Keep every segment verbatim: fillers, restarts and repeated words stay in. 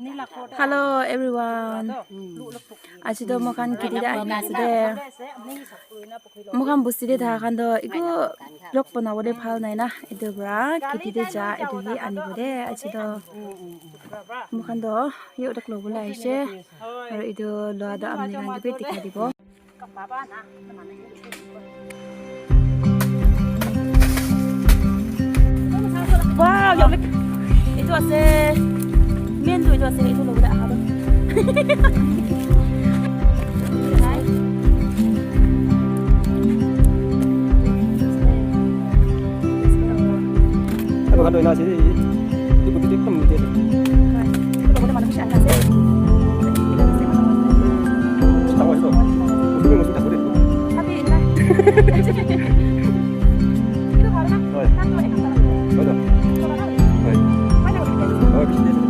Hello everyone. Aji toh moikhan kheti te ahi na ase de. Moikhan bosti te thaka khan toh eku vlog banabole bhal nai na. Etu para kheti te ja etu he anibo de. Aji toh moikhan toh yo tak lobole ahise. Aru etu loa toh apni khan ke bi dikhai dibo. Wow, yau lek. Etu ase. Main tu etu ase, etu lobole aha toh. Ano khan toh ena ase. Etu koti te ekdum nite ase. Etu lobole manu bishi ahi ase. Dangor ase toh. Etu bhi manu thakbo de. Hoi. Hoi toh. Hoi. Hoi, bishi de ase.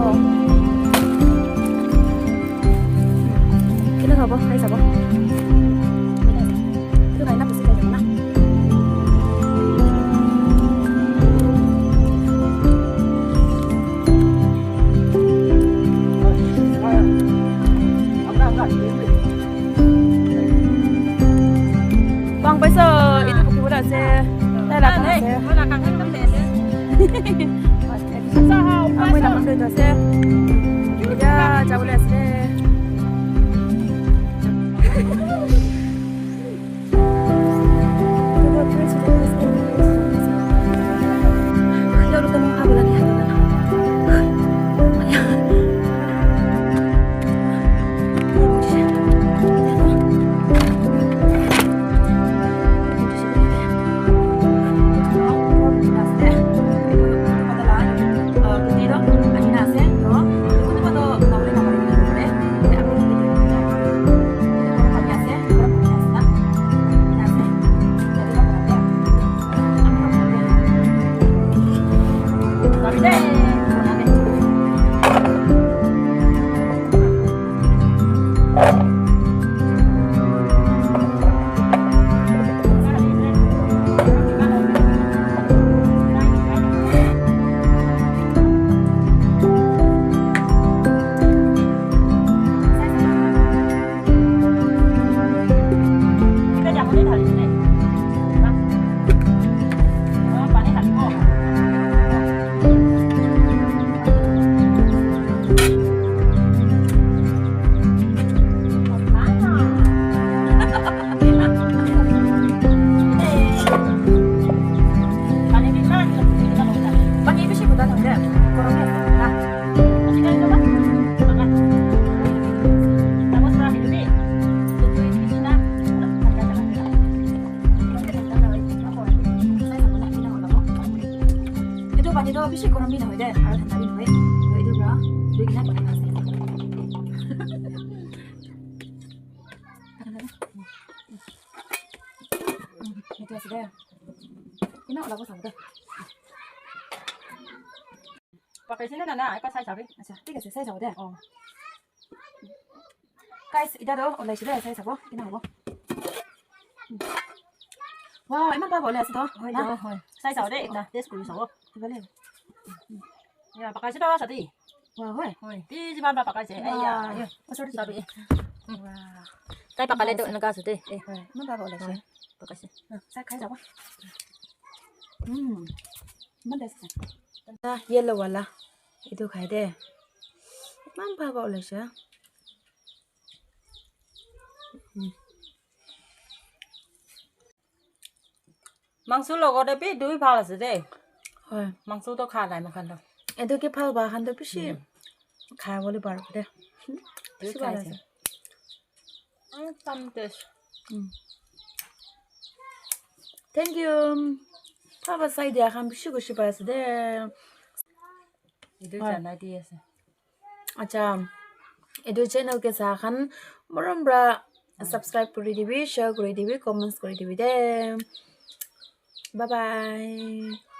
Oh. Kina khabo, khai sabo. Etu khai na pusi khai sabo na. Pang paisa, etu pukibole ase. Tai la khan ase. Amoi la khan toh ase. Etia jabole ase. Etu pani toh bishi gorom bi nohoi de, aru thanda bi nohoi. Toh etu para dui kena banai na ase. Etu ase de. Kina olabo sabo de. Pakaise na na, ekbaar sai sabi. Acha, thik ase, sai sabo de. Oh. Guys, etiya toh olaise de, sai sabo, kina hobo. Wow, iman bhal bole ase toh. Hoi toh, hoi. Sai sabo de, ekta taste kori sabo. Bole. Ya, pakaise toh, sadi. Wow, hoi. Hoi. Ti jiman bhal pakaise. Wow. Aiya, aiya. Sorry, sabi. Wow. Tai pakale toh enaka ase de. Eh, hoi. Iman bhal bole ase. Hoi. Pakaise. Ah, sai khai sabo. Hmm. Iman taste ase. Yellow wala. Etu khai de. Iman bhal bhal olaise. Mangso logote bi dui bhal ase de. Hoi. Mangso toh kha nai moikhan toh. Etu ke bhal pa khan toh bishi khai bole pare de. Bishi bhal ase. Ekdum taste. Mm. Thank you. Bhal pa sai dia khan bishi khushi pai ase de. Etu janai di ase. Acha, etu channel ke sa khan morom para subscribe kori dibi, share kori dibi, comments kori dibi de. Bye bye.